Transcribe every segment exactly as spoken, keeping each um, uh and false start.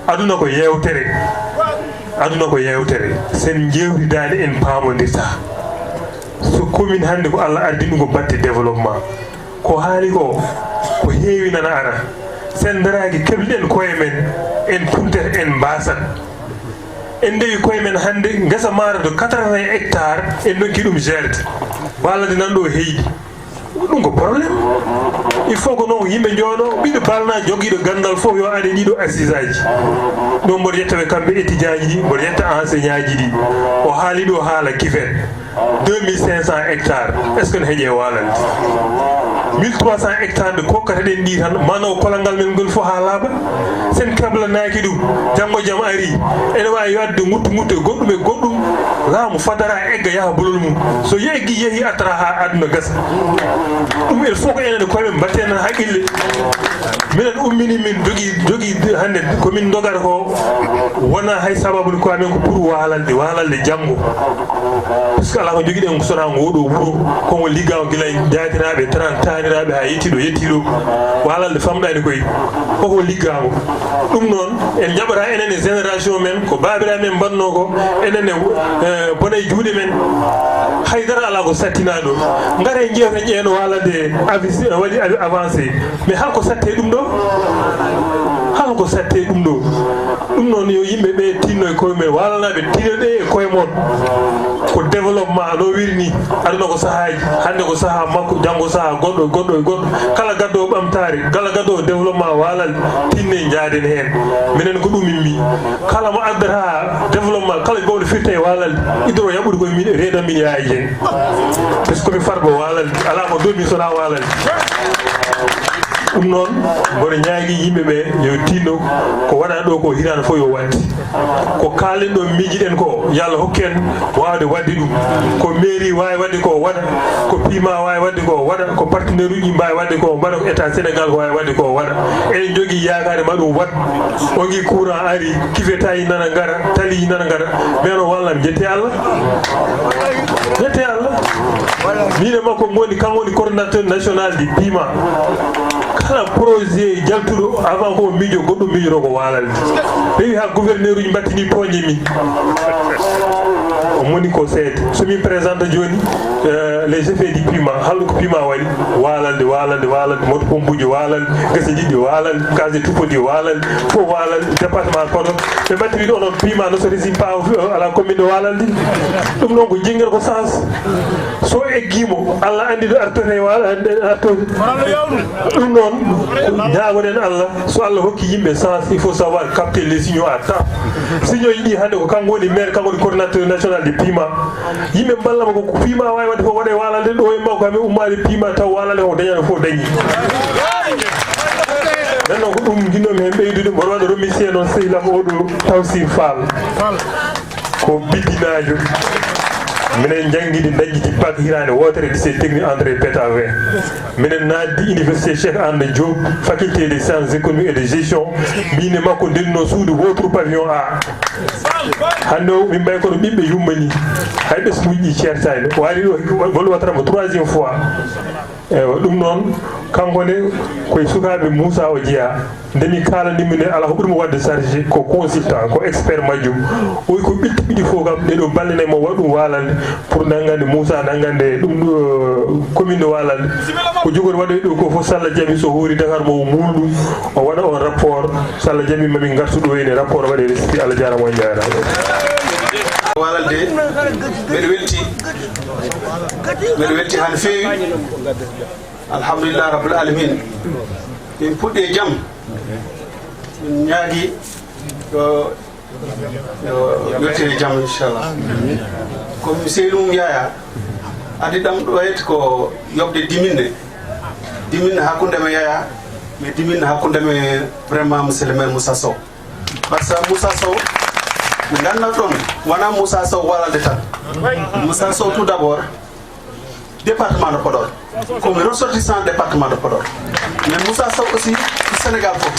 Aduna ko yewtere. Aduna ko yewtere. Sen jewtidaade, en paamondirta. So commune hannde ko Allah ardini ɗum ko batte développement. Ko haali ko, ko heewi nana ara. Sen daraaki, kebliɗen koye men, en puntet, en mbaasat. En ndewi koye men hannde, ngesa maaro de quatre-vingts hectares, en ndokki ɗum gérde. Waalande nan ɗo heyɗi. Ɗum ko problème. Il faut que noon yimɓe njooɗo, ɓiɗɗo baalna jogiiɗo ganndal fof yo aɗe ɗiɗo assiseaji. Ɗum mboɗo yetta ɓe kamɓe étudiantji ɗi, mboɗo yetta enseignantji ɗi. O haali ɗo haala kiven. Deux mille cinq cents hectares. Est-ce que ne heƴe waalande? Mille trois cents hectares de kokkata ɗen ɗi tan, manaw kolal ngal men ngol fof haa laaɓa. Sen keblanaaki ɗum, janngo jam ari, ene waawi waɗde nguttu nguttu e goɗɗum e goɗɗum. Laamu fadara egga yaha bolol mum. So yeggi yehi attara haa aduna gasa. Ɗum il faut que enen e koye men mbatten heen haqqille. Minen ummini min jogi, jogi hannde ko min ndogata ko wona hay sababu ko amen ko pour waalalde, waalalde janngo. Puisque alaa ko jogiɗen ko sonaa ngo ɗo wuro, ko ngo liggaama gila e jaatiraaɓe, tan taaniraaɓe haa yettii ɗo, yettii ɗo. Waalalde famɗaani koy, koko liggaama. Ɗum noon, en njaɓataa enen e génération men, ko baabiraaɓe men mbaɗnoo ko, enen e, eh, bona e juuɗe men. Haydara alaa ko sattinaa ɗo. Ngare njeewten ƴeewen waalalde avis-, waɗi avi-, avancé. Mais hol ko satte ɗum ɗo? Hol ko satte ɗum ɗo? Ɗum noon yo yimɓe ɓe tinno e koye mum, waalanaaɓe tinnoɗe e koye mon. Ko développement no wiri ni. Aduna ko sahaaji. Hannde ko sahaa makko, janngo sahaa goɗɗo, goɗɗo e goɗɗo. Kala gaddoowo ɓamtaare, kala gaddoowo développement waalal, tinne njaaden heen. Minen ko ɗum min mbi. Kala mo addata développement, kala gowɗo firta e waalal, iddoro yaɓɓude koye min, reedo min yaha e jeen. Parce que ko mi farba waalal, alaa ko domi sona waalal. Ɗum noon, mboɗo ñaagii yimɓe ɓe yo tinno ko waɗaa ɗo ko hitaande fof yo waɗde. Ko kaalen ɗo miijiɗen ko, yo Allah hokku en waawde waɗde ɗum. Ko mairie waawi waɗde ko waɗa, ko pima waawi waɗde ko waɗa, ko partenaire uji mbaawi waɗde ko mbaɗa, ko État Sénégal ko waawi waɗde ko waɗa. Eɗen njogii yaakaare ma ɗum waɗ. On ngi courant ari, kifetaaji nana ngara, taliiji nana ngara. Mais no wallam, jette Allah. Jette Allah. Miin e makko ngoni, kanko woni coordinateur national du pima. Kala projet jaltuɗo avant ko miijo goɗɗum miijoto ko waalal. Rewi haa gouverneur uji mbattini poñe min. O moni ko seede. So min présente jooni, euh, les effets du pima, hol ko pima waɗi, waalande, waalande, waalande, moto pompuji waalande, gese ɗiɗi waalande, case de tupoɗi waalande, fof waalande, département kono. Ɓe mbatti wiide onon pima ne se résume pas au, à la commune de Waalande. Ɗum noon ko jinngere ko sens. So eggiima, Allah anndi ɗo artoto e waalande, artoto. Ɗum noon, ñaagoɗen Allah, so Allah hokki yimɓe sens, il faut savoir capter les signaux à temps. Signaux ji ɗi hannde ko kanko woni maire, kanko woni coordinateur national de pima. Yimɓe mballa mo ko pima waawi waɗde fof waɗa e waalande ɗo e makko, hami ummaade pima taw waalande ko dañata fof dañi. Nden noon ko ɗum njiɗnoomi heen ɓeydude, mboɗo waɗa remercier noon sehil am oɗo Tawsir Fall. Ko biddinaajo. Minen njanngidi, dañjiti bac hitaande wootere lycée technique André Pétavin. Minen naatdi université Cheikh Anta Diop, faculté des sciences économiques et de gestion. Miin e makko ndennoo suudu wootoru pavillon A. Hannde o min mbayi kono ɓiɓɓe yummanii. Hay ɓesnguuji ɗi ceertaani. O ari ɗo, bolu watara mo troisième fois. Eywa, ɗum noon, kanko ne, koye sukaaɓe Moussa o jeyaa. Nde mi kaalani mo nde, alaa ko ɓuri mo waɗde chargé, ko consultant, ko expert majjum. O wi ko ɓitti ɗiɗi fof kam, ɗee ɗoo balɗe nayi mo waɗ ɗum waalande, pour nanngande Moussa, nanngande ɗum ɗo, commune de Waalande. Ko jogori waɗoy ɗo ko fof, so Allah jaɓi, so hoori Dakar mo o muul ɗum, o waɗa on rapport. So Allah jaɓi, ma min ngartu ɗo ene rapport waɗe restitué. Allah jaaraama, on njaaraama. Waalande, mbeɗa welti. Mbeɗa welti haa no feewi. Alhamdulillah Rabbil Alamin. Min puɗɗi e jam. Min ñaagi yo, yo yettin e jam, inchallah. Comme sehil mum Yaya, addi ɗam ɗo et ko yoɓde diminne. Diminne hakkunde am e Yaya, mais diminne hakkunde am e vraiment monsieur le maire Moussa Sow. Par ce que Moussa Sow, mi nganndat ɗon, wonaa Moussa Sow Waalande tan. Moussa Sow tout d'abord, département de Podor. Ko mi ressortissant département de Podor. Mais Moussa Sow aussi, ko Sénégal fof.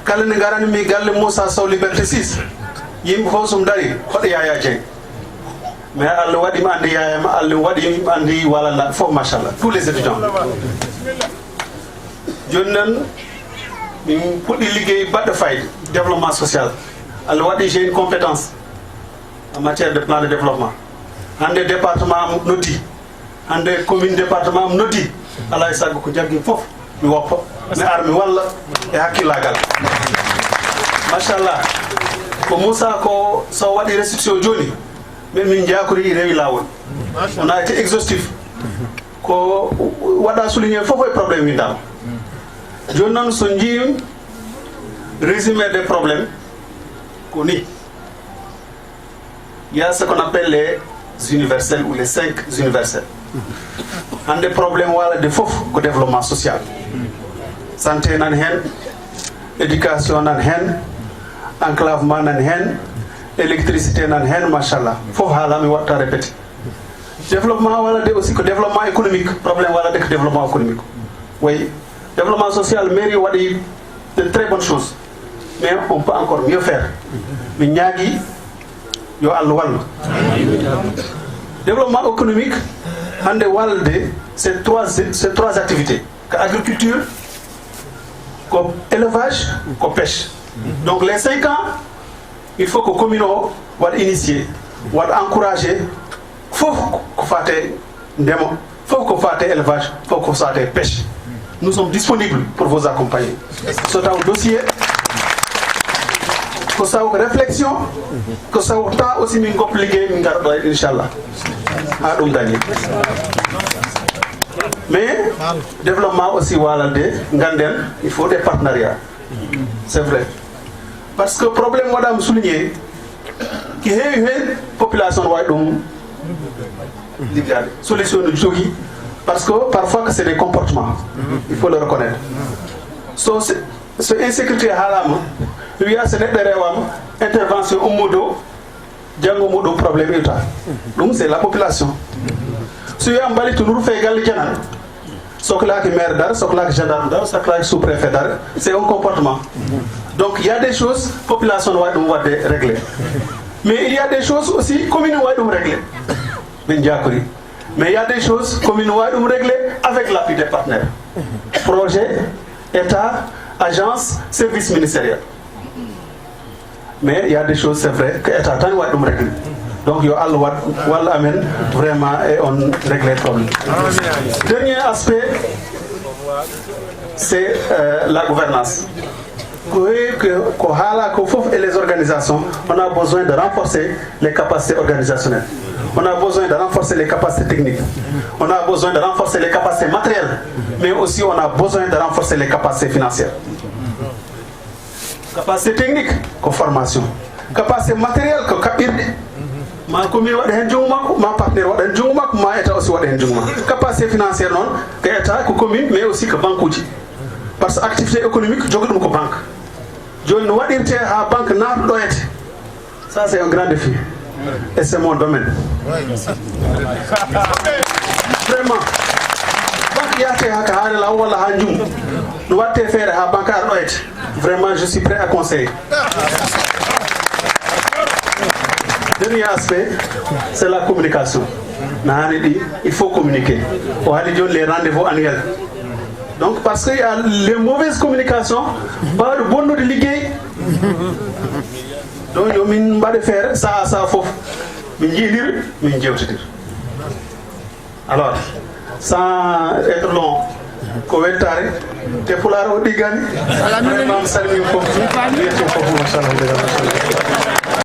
Kala nde ngarani mi galle Moussa Sow Liberté six, yimɓe fof so mi darii, hoɗo Yaya Dieng. Mais Allah waɗi mi anndi Yaya, ma Allah waɗi mi anndi Waalande fof, machallah. Tous les étudiants. Jooni noon, min puɗɗi liggey baɗɗo fayda. Développement social. Allah waɗi j'ai une compétence en matière de plan de développement. Hannde département am noddi, hannde commune département am noddi. Alaa e sago ko jaggi fof mi woppa, mi ar mi walla e hakkillaagal. Machallah. Ko Moussa ko so waɗi restitution jooni, mais min njaakori rewi laawol. On a été exhaustif. Ko waɗa souligné fof e problème winndama. Jooni noon so njiyim résumé des problèmes, ko ni. Il y a ce qu'on appelle les universels ou les cinq universels. Hannde problème Waalde fof ko développement social. Santé nan heen, éducation nan heen, enclavement nan heen, électricité nan heen, machallah. Fof haala mi watta répété. Développement Waalde aussi ko développement économique. Problème Waalde ko développement économique. Oui. Développement social, mairie waɗi de très bonnes choses. Mais on peut encore mieux faire. Mi ñaagi yo Allah wallu. Développement économique, hannde Waalde, c'est trois, c'est trois activités. Ko agriculture, ko élevage, ko pêche. Donc les cinq ans, il faut que commune o waɗa initié, waɗa encouragé, fof ko fate ndema, fof ko fate élevage, fof ko fate pêche. Nous sommes disponibles pour vous accompagner. So taw dossier ko saw ko réflexion, ko saw temps aussi min goppa liggéey min ngara ɗo inchallah. Ha ɗum dañi. Mais développement aussi Waalde, ganden, il faut des partenariats. C'est vrai. Parce que problème waɗama souligné, ko heewi heen population no wawi ɗum liggaade. Solution no jogii, parce que parfois que c'est des comportements. Il faut le reconnaître. So, so insécurité haalama, wiya so neɗɗo rewama, intervention ummo dow, janngo muɗum problème iwta. Ɗum c'est la population. So wiya mbalit to nuru fee galle janal, soklaaki maire dar, soklaaki gendarme dar, soklaaki sous-préfet dar, c'est un comportement. Donc il y a des choses population no wawi ɗum wadde réglé. Mais il y a des choses aussi commune no wawi ɗum réglé. Min jakori. Mais il y a des choses commune no wawi ɗum réglé avec l'appui des partenaires. Projet, état, agence, service ministériel. Mais il y a des choses, c'est vrai, que état tan waɗi ɗum réglé. Donc yo Allah waɗ walla amen vraiment et on réglé problème. Dernier aspect, c'est euh, la gouvernance. Ko heewi ko haala ko fof et les organisations, on a besoin de renforcer les capacités organisationnelles. On a besoin de renforcer les capacités techniques. On a besoin de renforcer les capacités matérielles. Mais aussi on a besoin de renforcer les capacités financières. Capacité technique ko formation. Capacité matériel ko kaɓɓirɗe. Ma commune waɗa heen junngo makko, ma partenaire waɗa heen junngo makko, ma état aussi waɗa heen junngo makko. Capacité financière noon ko état, ko commune, mais aussi ko banque uji. Parce que activité économique jogi ɗum ko banque. Jooni no waɗirte ha banque naata ɗoyete. Ça c'est un grand défi. Et c'est mon domaine. Vraiment. Banque yahte haka haare law walla ha njum. No watte feere ha banque ar ɗoyete. Vraiment je suis prêt à conseiller. Dernier aspect, c'est la communication. Na hani ɗi, il faut communiquer. O hali joni les rendez-vous annuels. Donc parce que y a les mauvaises communications, bawɗe bonnude liggey. Donc yo min mbaɗe feere saha saha fof min jiidir, min jewtidir. Alors sans être long, ko weltare te pulaar o ɗiggani. Vraiment mi salmini fof, mi yetti fof, machallah.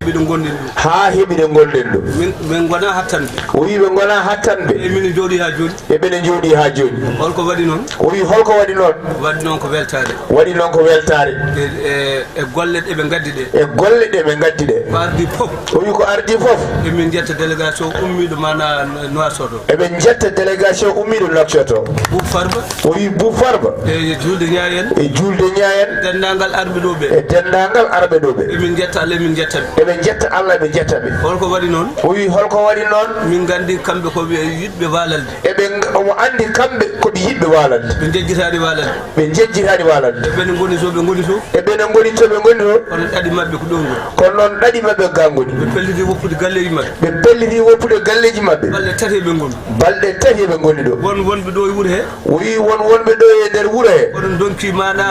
Miɗo gonɗin ɗum. Ha heɓi ɗe gonɗen ɗo. Min min gona hattanɓe. O wi ɓe gona hattanɓe. E min jooɗi ha joni. Eɓene jooɗi ha joni. Holko waɗi noon? O wi holko waɗi noon? Waɗi noon ko weltare. Waɗi noon ko weltare. E e e golle ɗe ɓe gaddi ɗe. E golle ɗe ɓe gaddi ɗe. Ko ardi fof. O wi ko ardi fof. Emin jetta délégation ummiɗo mana Nouakchott o. Eɓe jetta délégation ummiɗo Nouakchott o. Boub Farba. O wi Boub Farba. E julde Ñayen. E julde Ñayen. Denndaangal arɓe ɗo ɓe. E denndaangal arɓe ɗo ɓe. Emin jetta Allah emin jetta ɓe. Eɓe jetta Allah eɓe jetta ɓe. Holko waɗi noon? O wi holko waɗi noon? Min gandi kamɓe ko ɓe yiɗɓe walalde. Eɓe omo andi kamɓe koɓe yiɗɓe walalde. Ɓe jejjitaani walalde. Ɓe jejjitaani walalde. Ɓe ngoni so ɓe ngoni so. E ɓe no ngoni to ɓe ngoni to. Kono ɗaɗi maɓɓe ko ɗo ngoni. Kono noon ɗaɗi maɓɓe ga ngoni. Ɓe pelliti woppude galleeji maɓɓe. Ɓe pelliti woppude galleeji maɓɓe. Balɗe tati eɓe ngoni. Balɗe tati eɓe ngoni ɗo. Won wonɓe ɗo e wuro he. O wi won wonɓe ɗo e nder wuro he. Oɗon donki mana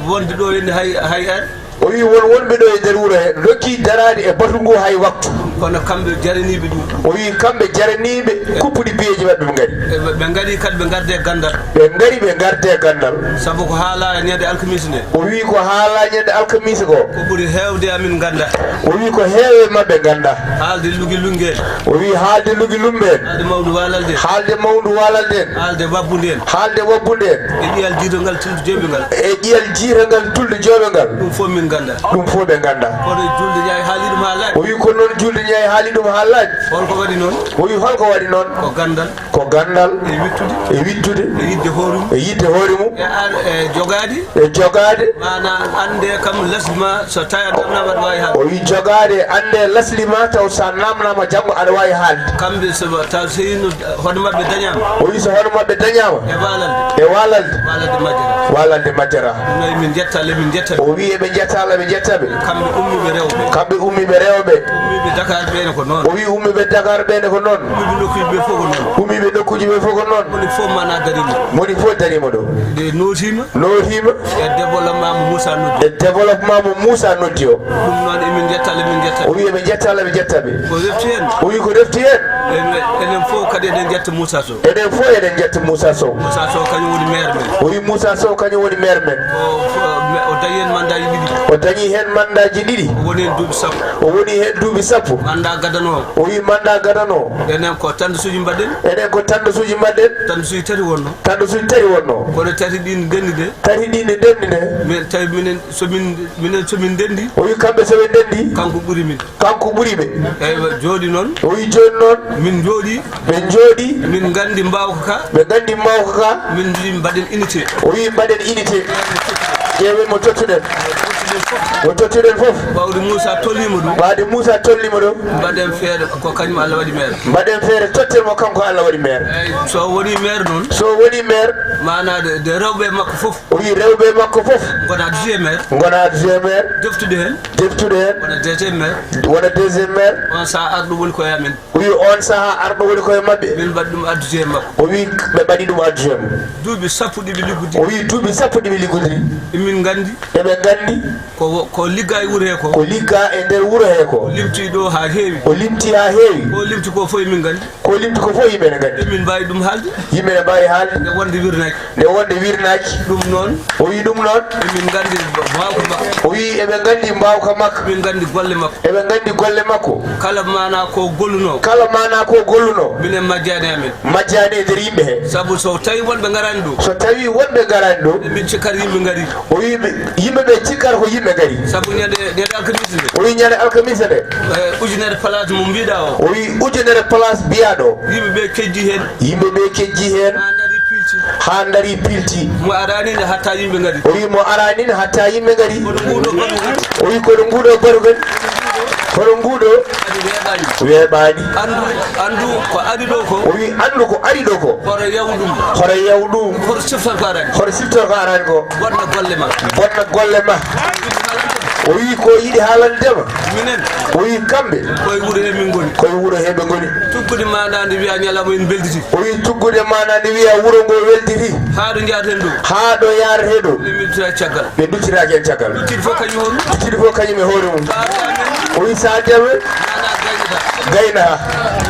wonde ɗo henne hay hay ar. O wi won wonɓe ɗo e nder wuro he, ndokki daraade e batu ngu hay waktu. Kono kamɓe jaraniiɓe ɗum. O wi kamɓe jaraniiɓe kuppuɗi piyeeji maɓɓe ɓe ngari. E ɓe, ɓe ngari kadi ɓe ngarde e ganndal. Ɓe ngari ɓe ngarde e ganndal. Sabu ko haala e ñande alkamisa nde. O wi ko haala ñande alkamisa ko. Ko ɓuri heewde amin ngannda. O wi ko heewe maɓɓe ngannda. Haalde lugi lunge en. O wi haalde lugi lumbe en. Haalde mawndu waalalde en. Haalde mawndu waalalde en. Haalde wabbunde en. Haalde wabbunde en. E ƴiyal jiitangal tulde jooɓe ngal. E ƴiyal jiitangal tulde jooɓe ngal. Ɗum fof min ngannda. Ɗum fof ɓe ngannda. Kono Julde Njaay haali ɗum haa laaɓi. O wi ko noon Julde Njaay haali ɗum haa laaɓi. Holko waɗi noon? O wi holko waɗi noon? Ko ganndal. Ko ganndal. E wittude. E wittude. E yiɗde hoore mum. E yiɗde hoore mum. E ar-, e jogaade. E jogaade. Maanaam annde kam lasli ma so tawi a naamnaama aɗa waawi haalde. O wi jogaade annde lasli ma taw so a naamnaama janngo aɗa waawi haalde. Kamɓe so taw so yino hono maɓɓe dañaama. O wi so hono maɓɓe dañaama. E waalalde. E waalalde. Waalalde majjere. Waalalde majjere. Ɗum noon emin njetta Allah, emin njetta ɓe. O wi eɓe njetta Allah, eɓe njetta ɓe. Kamɓe ummiiɓe rewɓe. Kamɓe ummiiɓe rewɓe. Ummiiɓe Dakar ɓe ne ko noon. O wi ummiiɓe Dakar ɓe ne ko noon. Ummiiɓe nokkuuji ɓe fof ko noon. Ummiiɓe nokkuuji ɓe fof ko noon. Moni fof mana darima. Moni fof darima ɗo. Nde nootiima. Nootiima. E développement mo Moussa noddi. E développement mo Moussa noddi o. Ɗum noon emin njetta Allah, emin njetta ɓe. O wi eɓe njetta Allah, ɓe njetta ɓe. Ko refti heen. O wi ko refti heen. Enen, enen fof kadi eɗen njetta Moussa Sow. Enen fof eɗen njetta Moussa Sow. Moussa Sow kañum woni maire men. O wi Moussa Sow kañum woni maire men. O, o, o dañi heen mandaaji ɗiɗi. O dañi heen mandaaji ɗiɗi. O woni heen duuɓi sappo. O woni heen duuɓi sappo. Mandat gadano o. O wi mandat gadano o. Enen ko tandasuuji mbaɗɗen. Enen ko tandasuuji mbaɗɗen. Tandasuuji tati wonno. Tandasuuji tati wonno. Kono tati ɗi ndenndi de. Tati ɗi ndenndi de. Min tawi minen, so min, minen so min ndenndi. O wi kamɓe so ɓe ndenndi. Kanko ɓuri min. Kanko ɓuri ɓe. Eywa, jooɗi noon. O wi jooni noon. Min njooɗi. Ɓe njooɗi. Min nganndi mbaawka ka. Ɓe nganndi mbaawka ka. Min mbi mbaɗen unité. O wi mbaɗen unité. Ƴeewen mo tottuɗen. Mo tottuɗen fof. Ɓawde Moussa tolniima ɗum. Ɓawde Moussa tolniima ɗum. Mbaɗen feere ko kañum Allah waɗi maire. Mbaɗen feere totten mo kanko Allah waɗi maire. Eyi, so woni maire noon. So woni maire. Maanaa de, de rewɓe makko fof. O wi rewɓe makko fof. Ngona adjoint maire. Ngona adjoint maire. Deftude heen. Deftude heen. Wona deuxième maire. Wona deuxième maire. On sahaa arɗo woni ko e amen. O wi on sahaa arɗo woni ko e maɓɓe. Min mbaɗi ɗum adjoint makko. O wi ɓe mbaɗi ɗum adjoint mum. Duuɓi sappo ɗi ɓe liggodiri. O wi duuɓi sappo ɗi ɓe liggodiri. Emin nganndi. Eɓe nganndi. Ko, ko ligga e wuro he ko. Ko ligga e nder wuro he ko. O limti ɗo haa heewi. O limti haa heewi. Ko limti ko fof emin nganndi. Ko limti ko fof yimɓe ne nganndi. Emin mbaawi ɗum haalde. Yimɓe ne mbaawi haalde. Nde wonde wirnaaki. Nde wonde wirnaaki. Ɗum noon. O wi ɗum noon. Emin nganndi mbaawka makko. O wi eɓe nganndi mbaawka makko. Emin nganndi golle makko. Eɓe nganndi golle makko. Kala maanaa ko golluno. Kala maanaa ko golluno. Minen majjaani amen. Majjaani e nder yimɓe he. Sabu so tawi wonɓe ngaraani ɗo. So tawi wonɓe ngaraani ɗo. Emin cikkata yimɓe ngari. O wi ɓe, yimɓe ɓe cikkata ko yimɓe ngari. Sabu ñande, ñande alkamisa nde. O wi ñande alkamisa nde. Eh, ujunere place mo mbiɗa o. O wi ujunere place mbiyaɗo. Yimɓe ɓe kejji heen. Yimɓe ɓe kejji heen. Haa ndarii pilti. Haa ndarii pilti. Mo araani ne hatta yimɓe ngari. O wi mo araani ne hatta yimɓe ngari. Kono nguɗo baɗɗo. O wi kono nguɗo baɗɗo. Kono nguɗo. Kadi weeɓaani. Weeɓaani. Anndu, anndu ko ari ɗo ko. O wi anndu ko ari ɗo ko. Hoto yaw ɗum. Hoto yaw ɗum. Hoto siftor ko araani. Hoto siftor ko araani ko. Bonna golle ma. Bonna golle ma. O wi ko yiɗi haalande ma. Minen. O wi kamɓe. Koye wuro he min ngoni. Koye wuro he ɓe ngoni. Tuggude maanaa nde wiya ñalawma en mbelditi. O wi tuggude maanaa nde wiya wuro ngo welditi. Haa ɗo njahaten ɗo. Haa ɗo yaarete ɗo. Min mbiɗa caggal. Ɓe duttiraaki heen caggal. Duttiri fof kañum hoore mum. Duttiri fof kañum e hoore mum. O wi Sadio Deme. Gayna.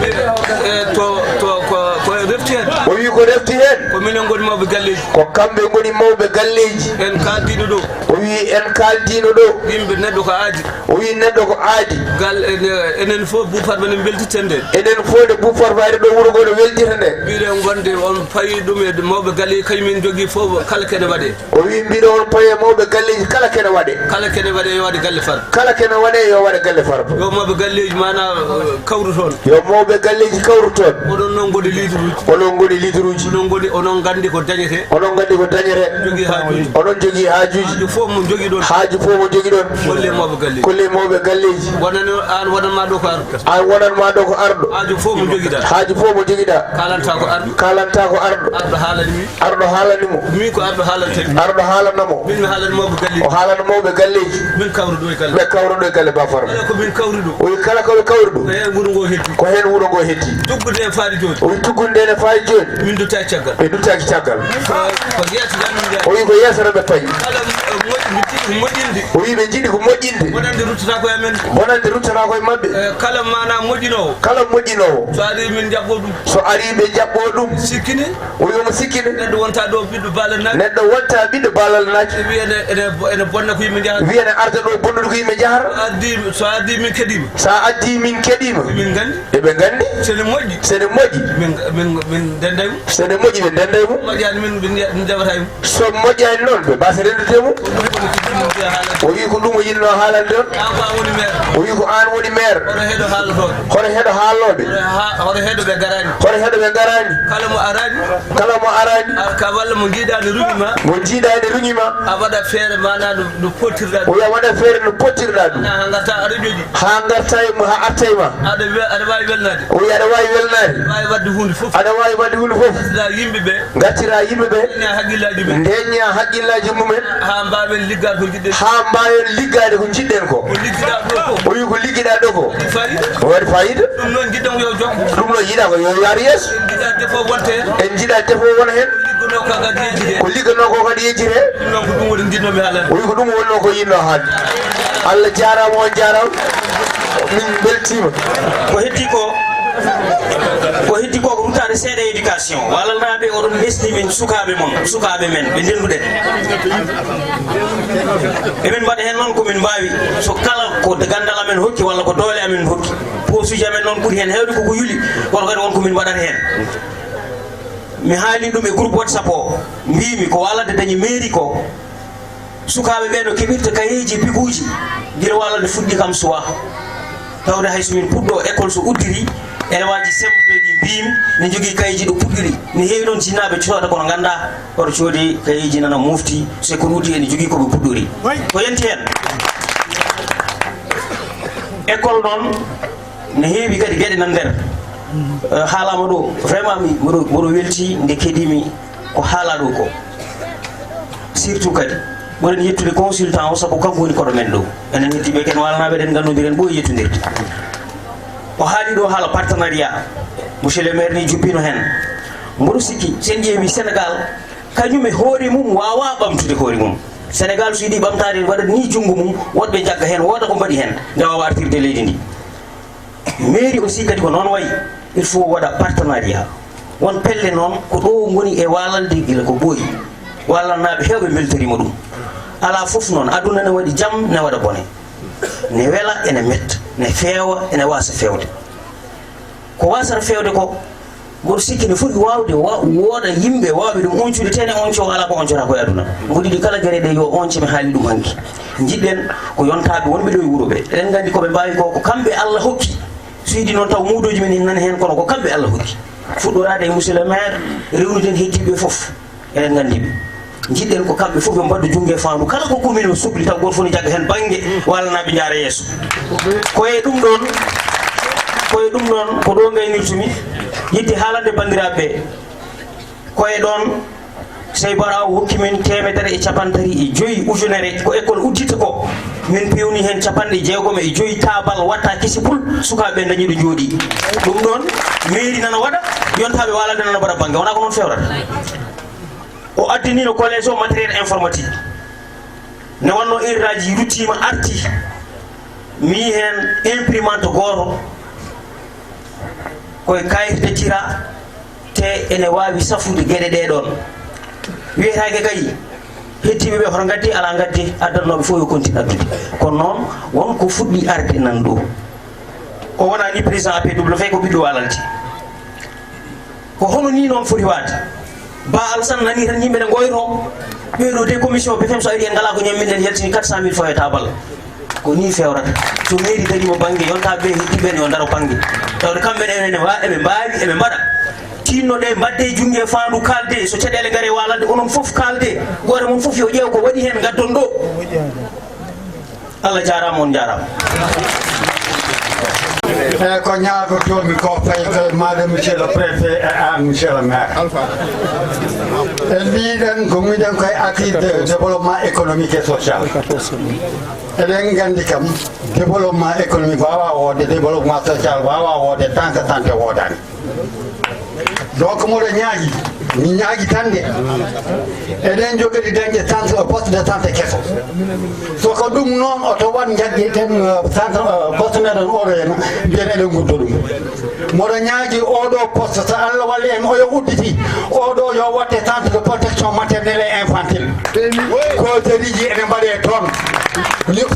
E to, to, ko, ko refti heen. O wi ko refti heen. Ko minen ngoni mawɓe galleeji. Ko kamɓe ngoni mawɓe galleeji. En kaaldiino ɗo. O wi en kaaldiino ɗo. Yimɓe neɗɗo ko aadi. O wi neɗɗo ko aadi. Gal, en, enen fof Bou Farba ne mbeltiten nde. Enen fof nde Bou Farba ari ɗo wuro ngo no weldita nde. Mbiɗen wonde on payi ɗum e mawɓe galleeji kañum en jogii fof kala kene waɗe. O wi mbiɗo on paye mawɓe galleeji kala kene waɗe. Kala kene waɗe yo waɗe galle Farba. Kala kene waɗe yo waɗe galle Farba. Yo mawɓe galleeji maanaa, eh, kawru toon. Yo mawɓe galleeji kawru toon. Oɗon noon ngoni leaderuuji. Onon ngoni leaderuuji. Onon ngoni, onon nganndi ko dañetee. Onon nganndi ko dañetee. Jogii haajuuji. Onon jogii haajuuji. Haaju fof mo jogiɗon. Haaju fof mo jogiɗon. Kolle mawɓe galleeji. Kolle mawɓe galleeji. Wonano aan wonanma ɗo ko arɗo. Aan wonanma ɗo ko arɗo. Haaju fof mo jogiɗaa. Haaju fof mo jogiɗaa. Kaalanta ko arɗo. Kaalanta ko arɗo. Arɗo haalani mi. Arɗo haalani mo. Min ko arɗo haalanta mi. Arɗo haalana mo. Min mi haalana mawɓe galleeji. O haalana mawɓe galleeji. Min kawru ɗo e galle. Ɓe kawra ɗo e galle Ba Farba. Kala ko min kawri ɗo. O wi kala ko ɓe kawri ɗo. Ko heen wuro ngo heddi. Ko heen wuro ngo heddi. Tuggude e faade jooni. O wi tuggude nde ne Ay jooni. Min duttaaki caggal. Ɓe duttaaki caggal. Ko yeeso tan min njahata. O wi ko yeeso tan ɓe payi. Kala, eh, moƴƴi, moƴƴinde. O wi ɓe njiɗi ko moƴƴinde. Bonande ruttata ko e amen. Bonande ruttata ko e maɓɓe. Eh, kala mana moƴƴinoowo. Kala moƴƴinoowo. So ari min njaɓɓo ɗum. So ari ɓe njaɓɓo ɗum. Sikkini. O wi omo sikkini. Neɗɗo wonta ɗo ɓiɗɗo Baalal Naaki. Neɗɗo wonta ɓiɗɗo Baalal Naaki. Wiya ene, ene, ene bonna ko yimɓe njahata. Wiya ene arda ɗo bonnude ko yimɓe njahata. So addi, so addi min keɗiima. Sa addi min keɗiima. Min nganndi. Eɓe nganndi. Sene moƴƴi. Sene moƴƴi. Min, min, min ndennday mum. Sene moƴƴi ɓe ndennday mum. Moƴƴaani min, min, min njaɓata e mum. So moƴƴaani noon, ɓe mbasa renndude mum. Ko ɗum woni ko min mbiya haalande. O wi ko ɗum o yiɗno haalande on. An ko an woni maire. O wi ko an woni maire. Hoto heɗo haalotooɓe. Hoto heɗo haalooɓe. Hoto ha-, hoto heɗo ɓe garaani. Hoto heɗo ɓe garaani. Kala mo araani. Kala mo araani. Ar ka walla mo njiiɗaani ruŋi ma. Mo njiiɗaani ruŋi ma. A waɗa feere maanaa no, no pottirɗaa ɗum. O wiya waɗa feere no pottirɗaa ɗum. Haa ngarta aɗa ƴoƴi. Haa ngarta e mo, haa arta e ma. Aɗa we-, aɗa waawi welnaade. O wiya aɗa waawi welnaade. Aɗa waawi waɗde huunde fof. Aɗa waawi waɗde huunde fof. Ngartira yimɓe ɓe. Ngartira yimɓe ɓe. Ndeña haqqillaaji ɓe. Ndeña haqqillaaji mumen. Haa mbaawen liggaade ko njiɗɗen. Haa mbaawen liggaade ko njiɗɗen ko. Ko liggiɗaa ɗo ko. O wi ko liggiɗaa ɗo ko. Waɗi faayiida. Waɗi faayiida. Ɗum noon njiɗɗen ko yo jokku. Ɗum noon yiɗaa ko yo yaaru yeeso. En njiɗaa defo wonta heen. En njiɗaa defo wona heen. Ko ligganoo ko kadi yejjitee. Ko ligganoo ko kadi yejjitee. Ɗum noon ko ɗum woni njiɗnoomi haalande. O wi ko ɗum wonnoo ko yiɗnoo haalde. Allah jaaraama, on jaaraama. Min mbeltiima. Ko heddi ko, ko heddi ko, ko ruttaade seeɗa éducation. Walalnaaɓe, oɗon mbesni min sukaaɓe mon, sukaaɓe men, ɓe ndennduɗen. Emin mbaɗa heen noon ko min mbaawi. So kala ko ganndal amen hokki walla ko doole amen hokki. Posuuji amen noon ɓuri heen heewde koko yuli, kono kadi won ko min mbaɗata heen. Mi haali ɗum e groupe WhatsApp o, mbiimi ko Walalde dañi mairie ko, sukaaɓe ɓee no keɓirta kayeeji e bikuuji, gila Walalde fuɗɗi kam suwaa. Tawde hay so min puɗɗoo école so uddiri, élève aji C M deux ɗi mbiimi, ne njogii kayeeji ɗo puɗɗiri. Ne heewi noon jinnaaɓe cooda kono nganndaa, oto coodi kayeeji nana mofti, so école uddii ene jogii ko ɓe puɗɗori. Ko yanti heen. École noon, ne heewi kadi geɗe nan nder. Eh, haalaama ɗo, vraiment mi, mboɗo, mboɗo weltii nde keɗiimi ko haalaa ɗo ko. Surtout kadi, ɓuren yettude consultant o, sabu kanko woni koɗo men ɗo. Enen heddiiɓe ken Walanaaɓe, eɗen nganndondiri, en ɓooyi yettondirde. O haali ɗo haala partenariat. Monsieur le maire ni jubbino heen. Mboɗo sikki, so en ƴeewi Sénégal, kañum e hoore mum waawaa ɓamtude hoore mum. Sénégal so yiɗi ɓamtaade, waɗat ni junngo mum, woɗɓe njagga heen, wooda ko mbaɗi heen, nde waawa artirde leydi ndi. Mairie aussi kadi ko noon wayi, il faut waɗa partenariat. Won pelle noon ko ɗo ngoni e Walalde gila ko ɓooyi. Walanaaɓe heewɓe mbeltoriima ɗum. Alaa fof noon, aduna ne waɗi jam, ne waɗa bone. Ne wela, ene metta, ne feewa, ene waasa feewde. Ko waasata feewde ko, mboɗo sikki ne foti waawde wa-, wooda yimɓe waawɓe ɗum oncude, tene onco alaa ko oncata ko e aduna. Mboɗo yiɗi kala geɗe ɗe yo once, mi haali ɗum hanki. Njiɗɗen ko yontaaɓe wonɓe ɗo e wuro ɓe. Eɗen nganndi ko ɓe mbaawi ko, ko kamɓe Allah hokki. So yiɗi noon taw muudoji men nana heen, kono ko kamɓe Allah hokki. Fuɗɗoraade e monsieur le maire, rewnude heen heddiiɓe fof. Eɗen nganndi ɓe. Njiɗɗen ko kamɓe fof ɓe mbaɗa junngo e faandu. Kala ko commune o sokli taw gooto fof ne jagga heen bannge, Walanaaɓe njaara yeeso. Ko e ɗum ɗoon, ko e ɗum ɗoon, ko ɗo ngaynirtumi, yiɗde haalande banndiraaɓe ɓe. Ko e ɗoon, Sey Bara o hokki min teemedere e cappanɗe tati e joyi ujunere ko école uddita ko. Min pewni heen cappanɗe jeegom e joyi taabal watta kisi pul, sukaaɓe ɓe ndañi ɗo njooɗi. Ɗum ɗoon, mairie nana waɗa, yontaaɓe Walalde nana mbaɗa bannge. Wonaa ko noon feewrata. O addaniino collège o matériel informatique. Ne wonnoo erreur aji ruttiima, arti. Mi yii heen imprimante gooto, ko e kayit taccira, te ene waawi safude geɗe ɗee ɗoon. Wiyetaake kay, heddiiɓe ɓe hoto ngaddi, alaa ngaddi, addannooɓe fof yo kontin addude. Kono noon, won ko fuɗɗi arde nan ɗo. O wonaa ni président A P W, ko ɓiɗɗo Walalde. Ko hono ni noon foti waade. Ba Alassane nani tan yimɓe ne ngoyto. Ɓeeɗo de commission P F M so ari en ngalaa ko ñamminɗen, yaltini quatre cent mille fawi e taabal. Ko ni feewrata. So mairie dañiima bannge, yontaaɓe ɓe heddiiɓe ɓe yo ndaro bannge. Tawde kamɓe ne ene wa-, eɓe mbaawi, eɓe mbaɗa. Tinno ɗe, mbaɗde junngo e faandu, kaalde. So caɗeele ngare Walalde, onon fof kaalde. Gooto mon fof yo ƴeew ko waɗi heen, ngaddon ɗo. Allah jaaraama, on njaaraama. Eeyi, ko ñaagotoomi ko fayi ko madame, monsieur le préfet, et à monsieur le maire. En mbiɗen ko mbiɗen koye acquis de développement économique et social. Eɗen nganndi kam, développement économique waawaa woodde, développement social waawaa woodde, tant que santé woodaani. Donc mboɗo ñaagi, mi ñaagi tan de, eɗen jogori dañde centre, poste de santé keso. So ko ɗum noon, oto waɗ njaggeten, euh, centre, euh, poste meɗen oɗo heen, mbiyen eɗen nguddo ɗum. Mboɗo ñaagi oɗo poste, so Allah walli en oyo udditi, oɗo yo waɗte centre de protection maternelle et infantile. Ko seriiji ene mbaɗe toon.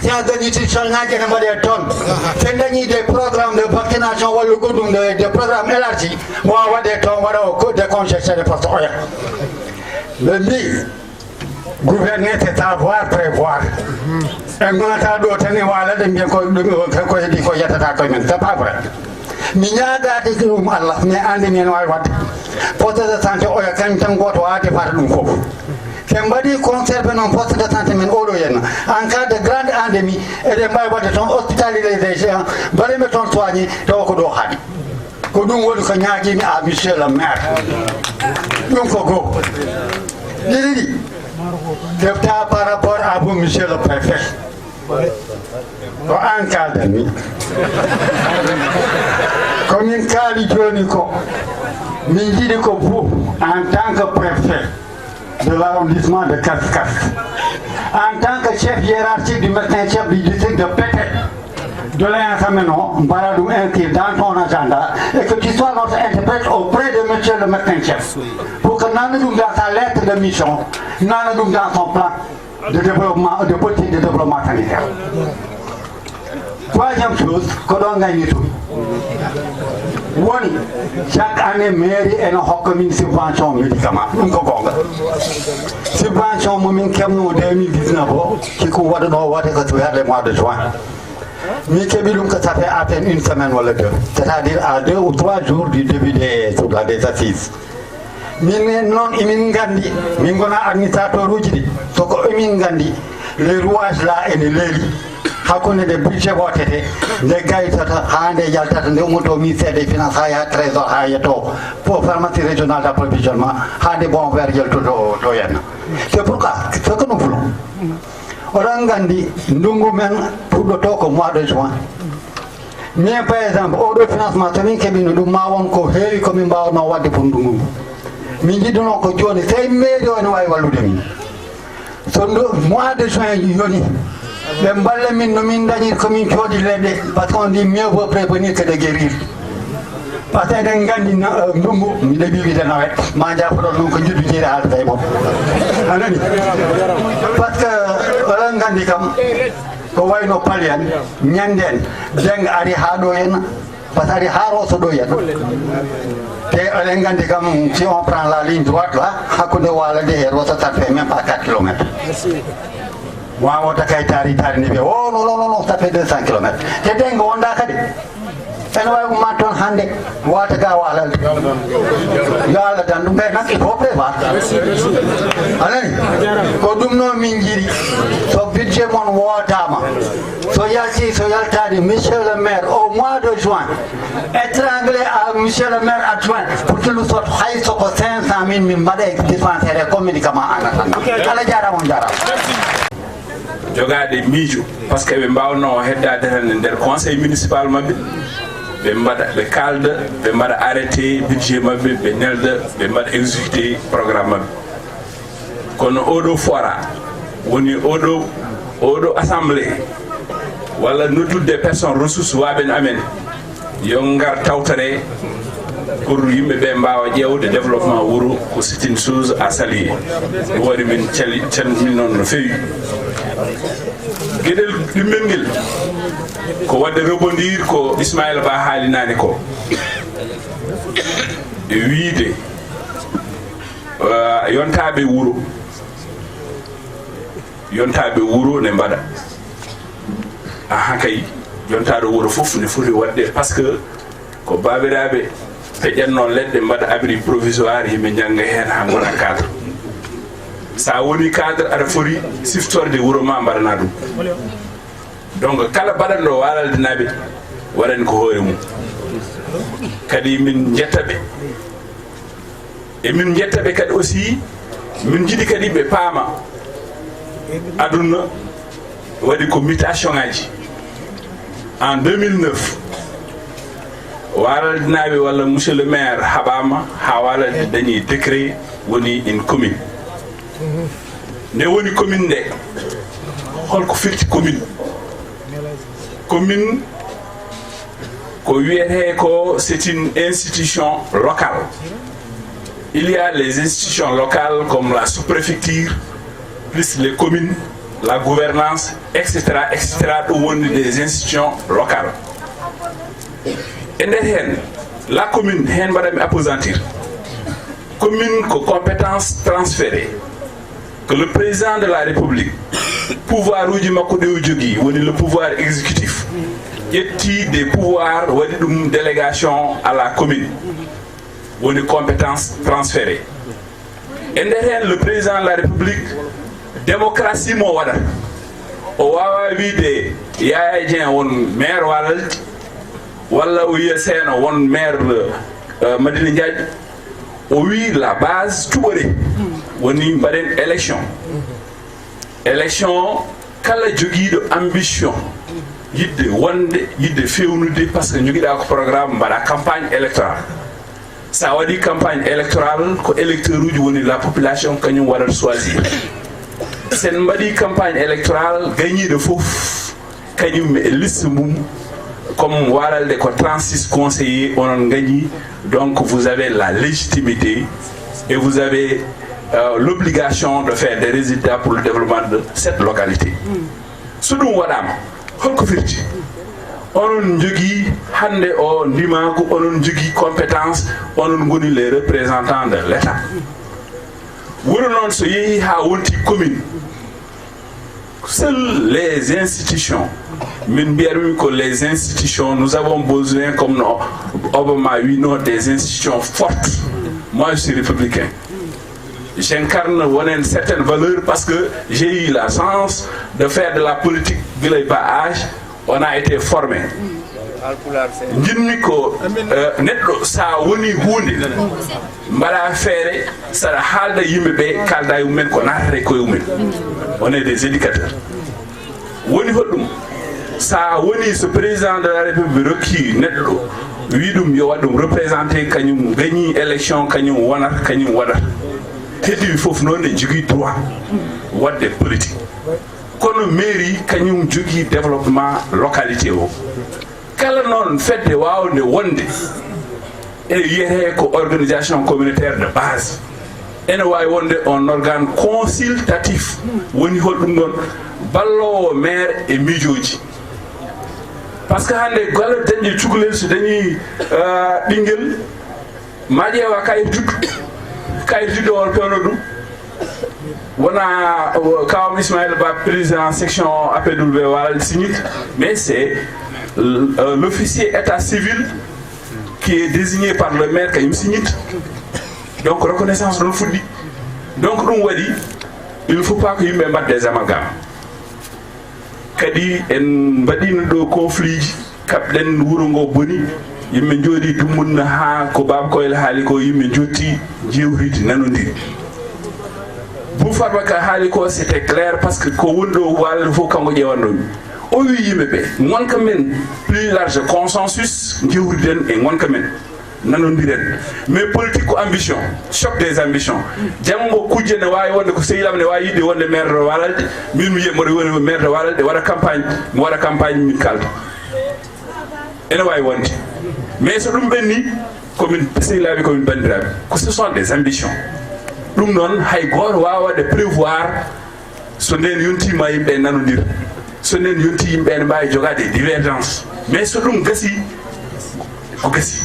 Séance de nutrition ngaji ene mbaɗe toon. So en dañi des programmes de vaccination walla goɗɗum, des, des programmes élargis, mo waɗe toon, waɗa o ko décongestionné par ce que oya. Ɓe mbi, gouverner, c'est savoir prévoir. En gonata ɗo tan e waalade, mbiyen ko ɗum, ko heddi ko yettata koye men. C'est pas vrai. Mi ñaagaade ɗum Allah, mais ande mi en waawi waɗde. Poste de santé oya kañ tan gooto waawde fata ɗum fof. Te mbaɗi conservé noon poste de santé men oɗo henna. En cas de grande endémie, eɗen mbaawi waɗde toon hospitalisation, mbaɗen ɓe toon soigné, tawa ko ɗo haaɗi. Ko ɗum woni ko ñaagiimi à monsieur le maire. Ɗum ko goo. Ɗiɗi ɗi, kefta par rapport à vous, monsieur le préfet. Ko aan kaaldanmi. Ko min kaali jooni ko, min njiɗi ko vous, en tant que préfet de l'arrondissement de Kaskas, en tant que chef hiérarchique du médecin chef du district de Pété, doléance amen o, mbaɗa ɗum inscrire dans ton agenda et que tu sois notre interprète auprès de monsieur le médecin chef, pour que nana ɗum dans sa lettre de mission, nana ɗum dans son plan de développement, de politique de développement sanitaire. Troisième chose, ko ɗo ngayni to woni, chaque année mairie ene hokka min subvention médicament, ɗum ko goonga. Subvention mo min keɓno deux mille dix-neuf o, hiko waɗa ɗo wate ko vers le mois de juin. Min keɓi ɗum ko ça fait à peine une semaine walla deux, c'est-à-dire à deux ou trois jours du début des, des assises. Min noon emin nganndi, min ngona administrateur uji ɗi, so ko emin nganndi les rouages là ene leeli, hakkunde nde budget wootete, nde gaytata haa nde yaltata, nde ummoto ministère des finances haa yaha trésor haa yetto pour pharmacie régionale d'approvisionnement, haa nde bon vert yaltoto to yenna. C'est pourquoi ce que nous voulons, oɗon nganndi ndunngu men fuɗɗoto ko mois de juin. Mais par exemple oɗo financement, so min keɓino ɗum, ma won ko heewi ko min mbaawno waɗde pour ndunngu ngu. Min njiɗuno ko jooni, tawi mairie o ene waawi wallude min. So ndu mois de juin yoni, ɓe mballa min no min dañir ko min cooɗi leɗɗe, parce que on dit mieux vaut prévenir que de guérir. Par ce que eɗen nganndi na, eh, ndunngu, miɗo wiide nawet, ma jaafoɗon noon ko njuddu jeeri haalata e mon. A nani? Par ce que oɗon nganndi kam, ko wayno Palu en, Niandène, Deng ari haa ɗo henna, parce que ari haa Rosso ɗo henna. Te oɗon nganndi kam, si on prend la ligne droite là, hakkunde Walande e Rosso, ça fait même pas quatre kilomètres. Mo a wota kay taari, taari ni ɓe, oh, non, non, non, non, ça fait deux cents kilomètres. Te Deng wonda kadi. Ene waawi ummaade toon hannde, waata ga waalalde. Yo Allah dan ɗum, ɓe nak il faut prévoir. A nani? Ko ɗum noon min njiɗi, so budget mon wootaama, so yalti, so yaltaani, monsieur le maire, au mois de juin, étrangler à monsieur le maire adjoint pour qu'il nous sorte hay so ko cinq cent mille min mbaɗa e dispensaire e ko médicament en attendant. Allah jaaraama, on jaaraama. Jogaade miijo, par ce que ɓe mbaawno heddaade tan e nder conseil municipal maɓɓe, ɓe mbaɗa, ɓe kaalda, ɓe mbaɗa arrêté budget maɓɓe, ɓe nelda, ɓe mbaɗa exécuté programme maɓɓe. Kono oɗo fora woni oɗo, oɗo assemblée, walla noddude personne ressource waaɓe no amen, yo ngar tawtore pour yimɓe ɓe mbaawa ƴeewde développement wuro, ko c'est une chose à saluer. Ɗum waɗi min cali, calmin noon no feewi. Geɗel ɗimmel ngel ko waɗde rebondir ko Ismaïla Ba haali naane ko, e wiyde, eh, yontaaɓe wuro, yontaaɓe wuro ne mbaɗa. Aha kay, yontaaɗo wuro fof ne foti waɗde, par ce que ko baabiraaɓe peƴatno leɗɗe mbaɗa abri provisoire, yimɓe njannga heen haa ngona cadre. So a woni cadre, aɗa foti siftorde wuro ma, mbaɗana ɗum. Donc kala baɗanɗo waalalde naaɓe waɗani ko hoore mum. Kadi min njetta ɓe. E min njetta ɓe kadi aussi, min njiɗi kadi ɓe paama aduna waɗi ko mutation ngaji. En deux mille neuf, Waalaldinaaɓe walla monsieur le maire haɓaama haa Waalalde dañi décret, woni une commune. Nde woni commune nde, holko firti commune? Commune ko wiyetee ko, c'est une institution locale. Il y a les institutions locales comme la sous-préfecture, plus les communes, la gouvernance, et cetera, et cetera. Ɗum woni des institutions locales. E nder heen, la commune, heen mbaɗami appesantir. Commune ko compétence transférée. Que le président de la République, pouvoir uji makko ɗi o jogii, woni le pouvoir exécutif, ƴetti des pouvoirs, waɗi ɗum délégation à la commune, woni compétence transférée. E nder heen, le président de la République, démocratie mo waɗata. O waawaa wiyde Yaya Dieng won maire Waalalde, walla o wiya Seeno won maire, euh, Madina Ndiaye. O wii la base cuɓore, woni mbaɗen élection. Élection, kala jogiiɗo ambition, yiɗde wonde, yiɗde fewnude, parce que jogiɗa ko programme, mbaɗa campagne électorale. Sa waɗi campagne électorale, ko électeur uji woni la population, kañum waɗata choisir. Sen mbaɗi campagne électorale, gañiiɗo fof kañum e liste mum, comme Waalalde ko trente-six conseillers, onon gañi, donc vous avez la légitimité et vous avez, euh, l'obligation de faire des résultats pour le développement de cette localité. So ɗum waɗaama, holko firti? Onon njogii hannde o ndimaagu, onon njogii compétence, onon ngoni les représentants de l'État. Wuro noon so yehi haa wonti commune, seules les institutions, min mbiyatmi ko les institutions, nous avons besoin, comme no Obama wino, des institutions fortes. Moi, je suis républicain. J'incarne, wonen, certaines valeurs parce que j'ai eu la chance de faire de la politique gila e bas âge. On a été formé. Njiɗmi ko, euh, neɗɗo, sa woni huunde, mbaɗa feere, saɗa haalda yimɓe ɓe, kalda e mumen ko naatata e koye mumen. On est des éducateurs. Woni hoɗum? Sa woni, so président de la République rokki neɗɗo, wi ɗum yo waɗ ɗum représenté, kañum gañi élection, kañum wonat, kañum waɗat. Heddiɓe fof noon ne jogii droit waɗde politique. Kono mairie kañum jogii développement localité o. Kala noon fedde waawnde wonde e wiyetee ko organisation communautaire de base, ene waawi wonde un organe consultatif. Woni holɗum ɗon? Balloowo maire e miijooji. Parce que hannde, kala dañɗo cukalel, so dañi, euh, ɓinngel, ma ƴeewa kayit juddu, kayit juddu on pewno ɗum. Wona, o, kawam Ismaïla Ba, président section A P W Waalalde signit, mais c'est, euh, l'officier état civil qui est désigné par le maire kañum signit. Donc reconnaissance ɗon fuɗɗi. Donc ɗum waɗi, il ne faut pas que yimɓe mbaɗa des amalgames. Kadi en mbaɗino ɗo conflit ji, kaɓɗen wuro ngo boni, yimɓe njooɗi dummunna haa ko Baaba Koyel haali ko, yimɓe njotti jewtidi nanondiri. Bou Farba Ka haali ko, c'était clair, parce que ko woni ɗo Waalalde fof kanko ƴewanɗomi. O wi yimɓe ɓe, ngonka men, plus large consensus, jewtiden e ngonka men. Nanondiren. Mais politique ko ambition, choc des ambitions. Janngo kujje ne waawi wonde ko sehil am ne waawi yiɗde wonde maire de Waalalde, min mi wiya mboɗo woni maire de Waalalde, waɗa campagne, mi waɗa campagne, min kalda. Ene waawi wonde. Mais so ɗum ɓenni, komin sehilaaɓe, komin banndiraaɓe. Ko ce sont des ambitions. Ɗum noon, hay gooto waawaa waɗde prévoir. So ndeen yontiima, yimɓe nanondir. So ndeen yontii, yimɓe ene mbaawi jogaade e divergence. Mais so ɗum gasi, ko gasi.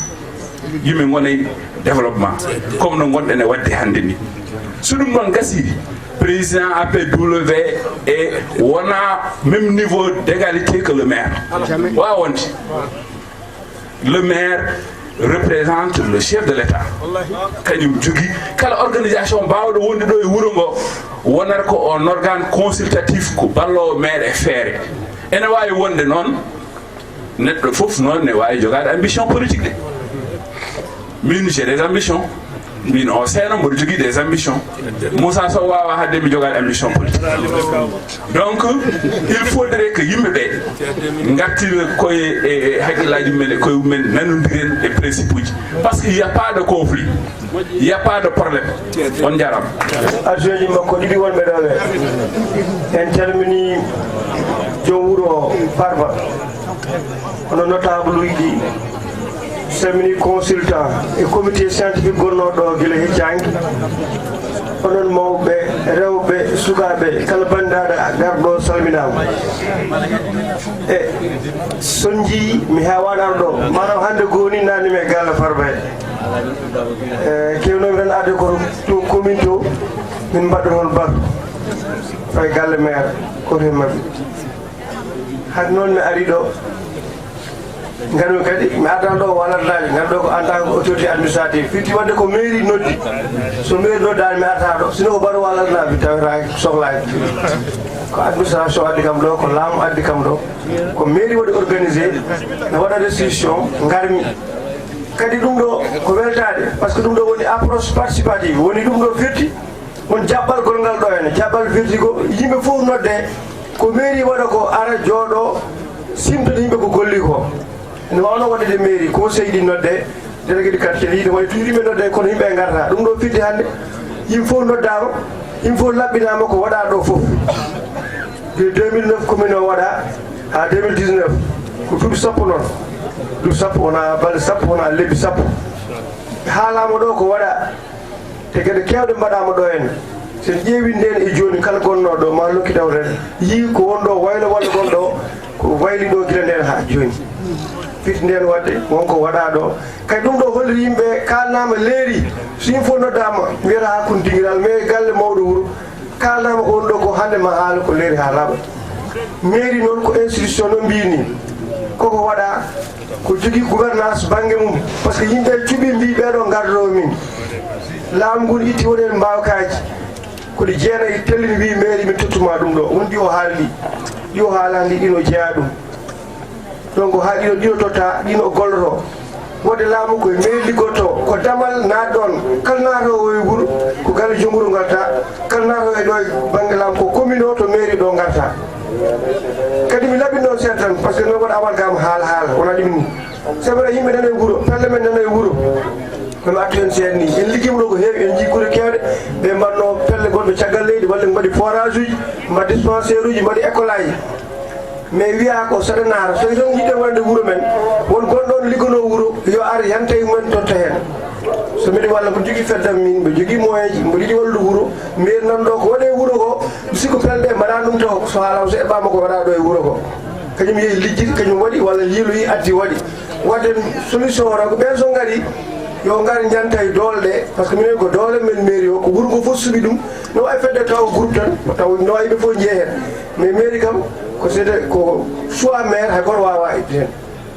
Yimɓe ngonay développement, comme no ngonɗen e waɗde hannde ni. So ɗum ɗon gasi, président A P W e wona même niveau d'égalité que le maire. Waawa wonde. Le maire représente le chef de l'État. Kañum jogii kala organisation baawɗo wonde ɗo e wuro ngo, wonata ko on organe consultatif, ko balloowo maire e feere. Ene waawi wonde noon, neɗɗo fof noon ne waawi jogaade ambition politique de. Min, j'ai des ambitions. Mbino o seena, mboɗo jogii des ambitions. Moussa Sow waawaa haɗde mi jogaade ambition politique. Donc il faudrait que yimɓe ɓe ngartira koye e hakkillaaji mumen e koye mumen, nanondiren e principe uji, parce que il y a pas de conflit, il y a pas de problème. On njaaraama. Adjoint ji makko ɗiɗi wonɓe ɗo ɓe, en calminii joom wuro o, Farba, hono notable uji ɗi, salmini consultant e comité scientifique gonnooɗo gila heccaange. Onon mawɓe, rewɓe, sukaaɓe, kala banndiraaɗo garɗo salminaama. E so njii mi heewaani arɗo, maanaam hannde goni naanni mi e galle Farba he. E kewnoomi tan arde ko to commune to, min mbaɗa toon batu fay galle maire, ko heen maɓɓe. Hade noon mi ari ɗo, ngarmi kadi mi ardan ɗo walatnaajo, ngar ɗo ko en tant que autorité administrative, firti wadde ko mairie noddi. So mairie noddaani mi arta ɗo, sino ko batu walatnaajo mi tawetaake sohlaaki. Ko administration addi kam ɗo, ko laamu addi kam ɗo, ko mairie waɗi organisé, ne waɗa restitution, ngarmi. Kadi ɗum ɗo ko weltaade, parce que ɗum ɗo woni approche participative, woni ɗum ɗo firti won jaɓɓal gongal ɗo henne. Jaɓɓal firti ko yimɓe fof nodde, ko mairie waɗa ko, ara jooɗo, simta yimɓe ko golli ko. Ene wawno waɗde mairie, conseil ɗi nodde, délégué de quartier, yiide waɗi toujours yimɓe nodde, kono yimɓe ngarta. Ɗum ɗo firti hannde, yimɓe fof noddaama, yimɓe fof laɓɓinaama ko waɗa ɗo fof. De deux mille neuf commune o waɗa haa deux mille dix-neuf, ko duuɓi sappo noon. Duuɓi sappo wona balɗe sappo, wona lebbi sappo. Haalaama ɗo ko waɗa, te geɗe keewɗe mbaɗaama ɗo henne. So en ƴeewi ndeen e jooni, kala gonnooɗo ɗo ma lokki tawrede, yii ko won ɗo waylo walla gonɗo ko wayli ɗo gila ndeen haa jooni. Firti ndeen waɗde won ko waɗa ɗo. Kadi ɗum ɗo holliri yimɓe, kaalnaama leeri, so yimɓe fof noddaama, wiyata hakkunde dingiral, mais galle mawɗo wuro, kaalnaama ko won ɗo ko hannde ma haala ko leeri haa laaɓa. Mairie noon ko institution no mbiyi ni, koko waɗa, ko jogii gouvernance bannge mum, parce que yimɓe cuɓi mbi ɓeeɗo ngardowo min. Laamu ngun itti woni heen mbaawkaaji, ko ɗi jeenayi tellini wi mairie min tottuma ɗum ɗo, won ɗi o haaldi, ɗi o haalandi ɗin o jeyaa ɗum. Donc haa ɗiɗo, ɗiɗo totta, ɗin o golloto. Wonde laamu koye mairie liggotoo, ko damal naat ɗoon. Kala naatoowo e wuro, ko galle joom wuro ngarta. Kala naatoowo e ɗo e bannge laamu ko commune o to mairie ɗo ngarta. Kadi mi laɓɓin ɗoon seeɗa tan, parce que noon waɗa amalgame haala haala, wonaa ɗum ni. C'est vrai, yimɓe nana e wuro, pelle men nana e wuro. Kono attu heen seeɗa ni, en liggiima ɗo ko heewi, en njii gure keewɗe, ɓe mbaɗno pelle gonɗo caggal leydi, walla ɓe mbaɗi forage uji, mbaɗi dispensaire uji, mbaɗi école aji. Mais wiyaa ko saɗa naata, so iɗon njiɗɗen waɗde wuro men, won gonɗo on ligganoo wuro, yo ar yanta e mumen totta heen. So mbiɗa walla mbo jogii feddam min, mbo jogii moyen ji, mbo yiɗi wallude wuro, mairie nan ɗo ko waɗe wuro ko, mi sikku pelle ɗe mbaɗa ɗum taw, so haalaama so eɓɓaama ko waɗa ɗo e wuro ko. Kañum yehi lijjiti, kañum waɗi, walla yiiloyi addi waɗi. Waɗden solution o tan ko ɓeen so ngari, yo ngar njanta e doole ɗe, parce que minen ko doole men mairie o, ko wuro ngo fof suɓi ɗum. No wawi fedde taw groupe tan, taw no wawi yimɓe fof jeeya heen. Mais mairie kam, ko seede, ko choix maire, hay goto wawa ittude heen.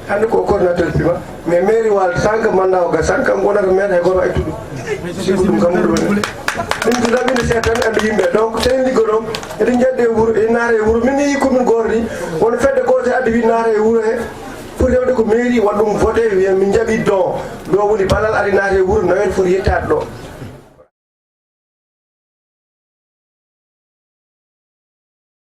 Hannde ko coordinateur pima, mais mairie Waalo, sanka mandat o gas, sanka kanko wonata maire, hay goto wawa ittude ɗum. Sibu ɗum kam ɗum woni. Min ko laɓɓinde seeɗa tan, andi yimɓe. Donc, so en liggoto, eɗen njaɗde e wuro, eɗen naata e wuro. Min mi yii commune gooto ni, won fedde gooto addi wi naata e wuro he. Foti rewde ko mairie, waɗa ɗum voté, wiya min njaɓi don. Ɗo woni ballal ari naata e wuro, nawete foti yettaade ɗo.